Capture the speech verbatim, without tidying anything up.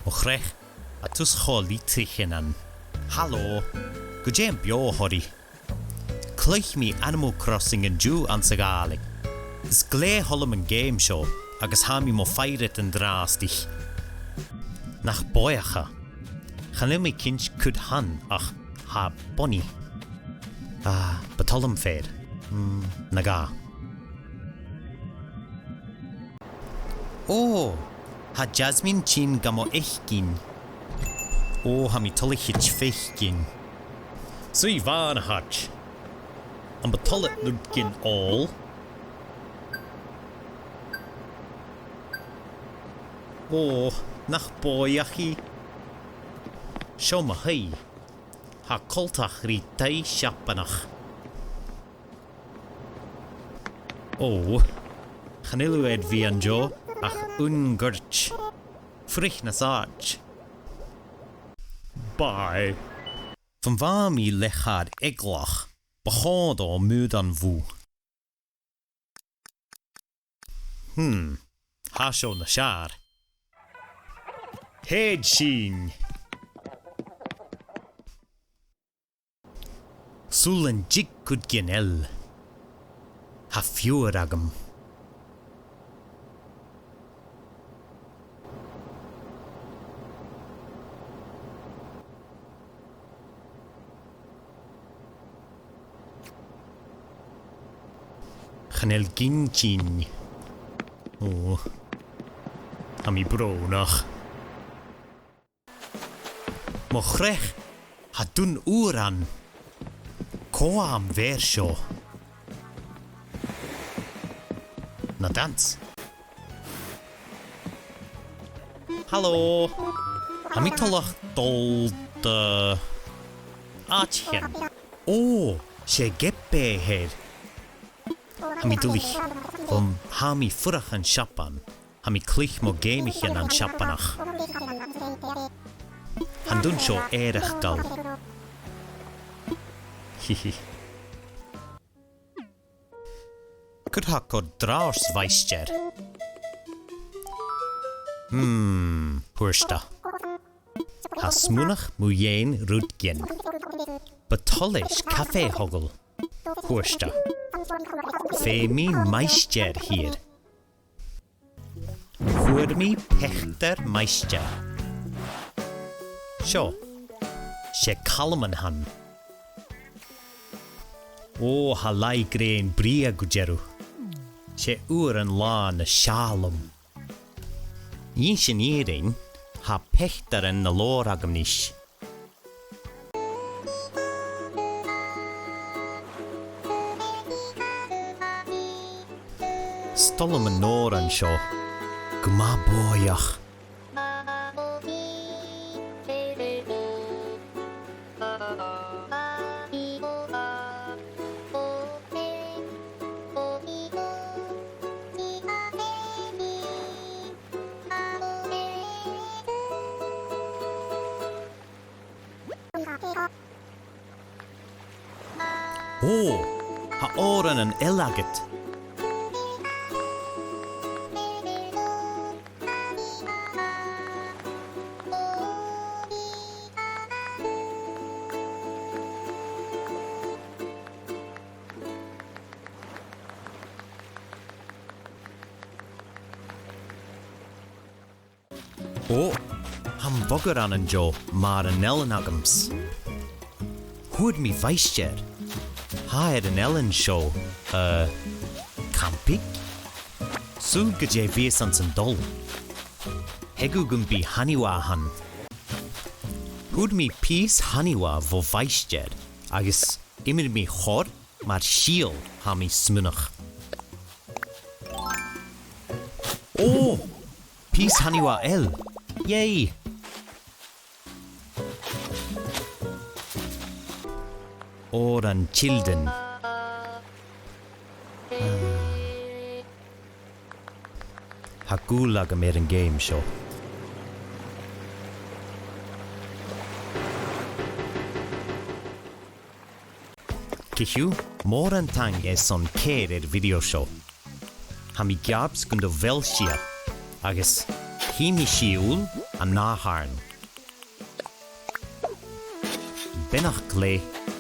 Mo chreach, tha thusa cho litrichean. Halò. Gu dè am beò a th' oirbh? Cluich mi Animal Crossing an-diugh anns a' Ghàidhlig. Is glè thoil leam an geama seo, agus tha mi mo phirate an-dràstaich. Nach bòidheach. Chan eil mi cinnteach ciod a th' ann ach tha Bonnie. Ah, bu toil leam fear. Mm, na dhà. Ò, tha Jasmine a' tighinn gam fhaicinn. Ò, tha mi toilichte faicinn. Suidh, a bhalachaid. Am bu toil leat rudeigin òl? Ò, nach bòidheach i. Seo mo thaigh. Tha coltach ri taigh Seapanach. Ò, chan eil thu air a bhith an seo ach aon ghoirid. Fuirich nas fhaide. Bye. Bha mi a' leum air eaglach, bu chòir dhomh mòran bhùth. Hmm, tha seo nas fheàrr. Thèid sinn! Saoil an tig cuideigin eile. Tha fiughair agam. Chan eil gin tinn. Ò. Tha mi brònach. Mo chreach, tha dùn ùr ann. Cò am fear seo? Na dannsa. Halò. Tha mi toilichte dol do àiteachan. Ò, 's e geamantas a th' ann. Tha mi duilich, bhon tha mi a' fuireach an Seapan, tha mi a' cluich mo gheamaichean an Seapanach. Tha an dùn seo eireachdail. Hihi. Ciod tha cur an-dràsta, a Mhaighstir? Hmm, thuirt e. Tha smaoineachadh mu dheidhinn rudeigin. Bu toil leis caife a thogail, thuirt e. Feumaidh Maighstir a thighinn. Fhuair mi pioctar Mhaighstir. Seo, 's e Calum a th' ann. Ò, tha latha grèine brèagha gu dearbh. 'S e uair an latha nas fheàrr leam. Nì sinn fhìrinn, tha pioctaran na lobhar agam a-nis. 'S toil leam an òran seo, gu math bòidheach. Ò, tha òran eile agad. Ò, tha am bogair ann an seo mar an eilean agamsa. Fhuair mi Mhaighstir. Tha e air an eilean seo, uh, camping? Saoil gu dè bhios anns an dol. Theagamh gum bi Haniwa ann. Fhuair mi pìos Haniwa bho Mhaighstir agus dh'imir mi a chur mar shìol, tha mi a' smaoineachadh. Ò! Pìos Haniwa eile! Yay! Òran children. Ah. Tha gaol agam air an geama seo. Co-dhiù, mòran taing airson coimhead air a' video seo. Tha mi a' geàrd gun do mheal sibh e, agus chì mi sibh an ath-thàirn. Beannachd leibh.